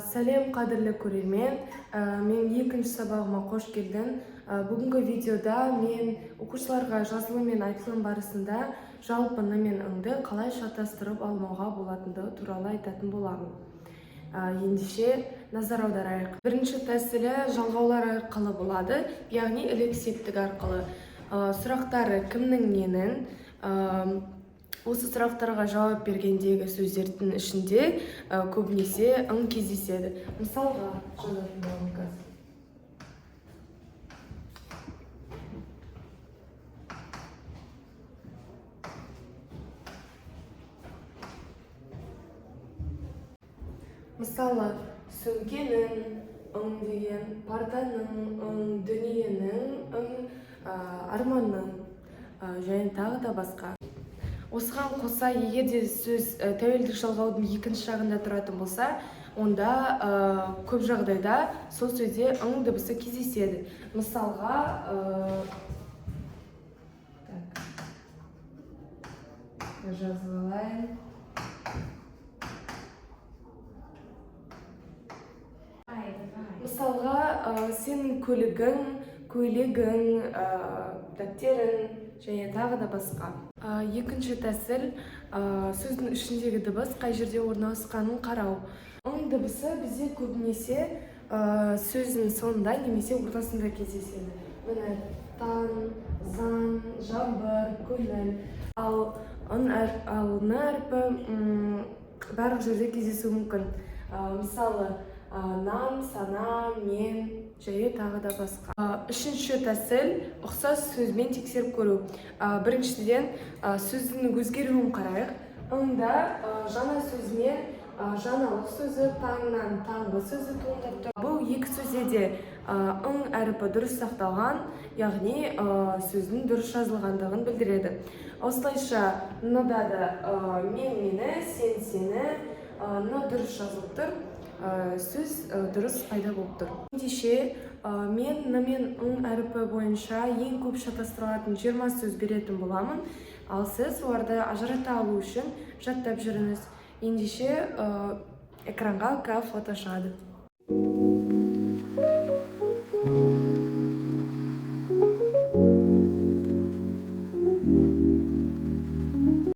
Сәлем, қадірлі көрермен! Менің екінші сабағыма қош келдің. Бүгінгі видеода мен оқушыларға жазылым мен айтылым барысында жалпы н мен ң-ды қалай шатастырып алмауға болатындығы туралы айтатын боламын. Ендеше назар аударайық. Бірінші тәсілі жалғаулар арқылы болады, яғни ілік септік арқылы. Сұрақтары кімнің, ненің, осы сұрақтарға жауап бергендегі сөздердің ішінде көбінесе ң кездеседі. Мысалға жазатын боламын қазір. Мысалы, сөмкенің ың деген, партаның ың, дүниенің ың, арманның, және тағы да басқа. Осыған қоса, егер де сөз тәуелдік жалғаудың екінші жағында тұратын болса, онда көп жағдайда сол сөзде ың дыбысы кездеседі. Мысалға, так, жазып алайын. Мысалға, сенің көлігің, көйлегің, дәптерің және тағы да басқа. Екінші тәсіл, сөздің ішіндегі дыбыс қай жерде орналасқанын қарау. Ың дыбысы бізде көбінесе сөздің соңында немесе ортасында кездеседі. Міне, таң, заң, жаңбыр, көңіл. Ал н әрпі барлық жерде кездесуі мүмкін. Мысалы, нан, сана, мен және тағы да басқа. Үшінші тәсіл ұқсас сөзбен тексеріп көру. Біріншіден, сөздің өзгеруін қарайық. Ыңда жаңа сөзінен, жаңалық сөзі, таңнан таңғы сөзі туындап тұр. Бұл екі сөзде де ың әрпі дұрыс сақталған, яғни сөздің дұрыс жазылғандығын білдіреді. Осылайша н-да да, мен мені, сен сені, н дұрыс жазылып тұр. Сөз дұрыс пайда болып тұр. Ендеше, мен н мен ң әрпі бойынша ең көп шатастырылатын 20 сөз беретін боламын. Ал сіз оларды ажырата алу үшін жаттап жүріңіз. Ендеше, экранға фото шығады.